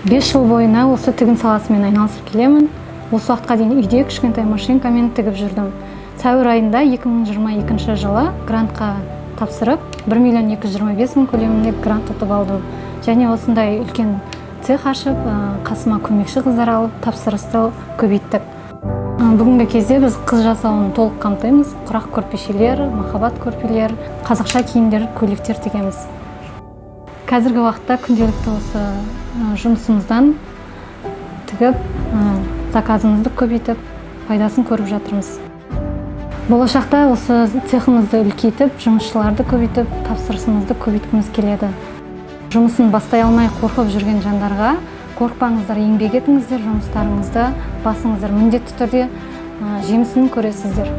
5 жыл бойына осы тігін саласымен айналысып келемін. Осы уақытқа дейін үйде кішкентай машинкамен тігіп жүрдім. Сәуір айында 2022 жылы грантқа тапсырып, 1 225 000 көлемінде грант ұтып алдым. Және осындай үлкен цех ашып, қасыма көмекші қыздар алып, тапсырысты көбейттік. Бүгінгі кезде біз қыз жасауын толық қамтимыз. Құрақ көрпешелер, махаббат көрпелер, қазақша киімдер, көйлектер тігеміз. Қазіргі уақытта күнделікті осы жұмысымыздан тігіп, заказымызды көбейтіп, пайдасын көріп жатырмыз. Болашақта осы цехымызды үлкейтіп, жұмысшыларды көбейтіп, тапсырысымызды көбейткіміз келеді. Жұмысын бастай алмай қорқып жүрген жандарға қорықпаңыздар, еңбек етіңіздер, жұмыстарыңызды басыңыздар, міндетті түрде жемісін көресіздер.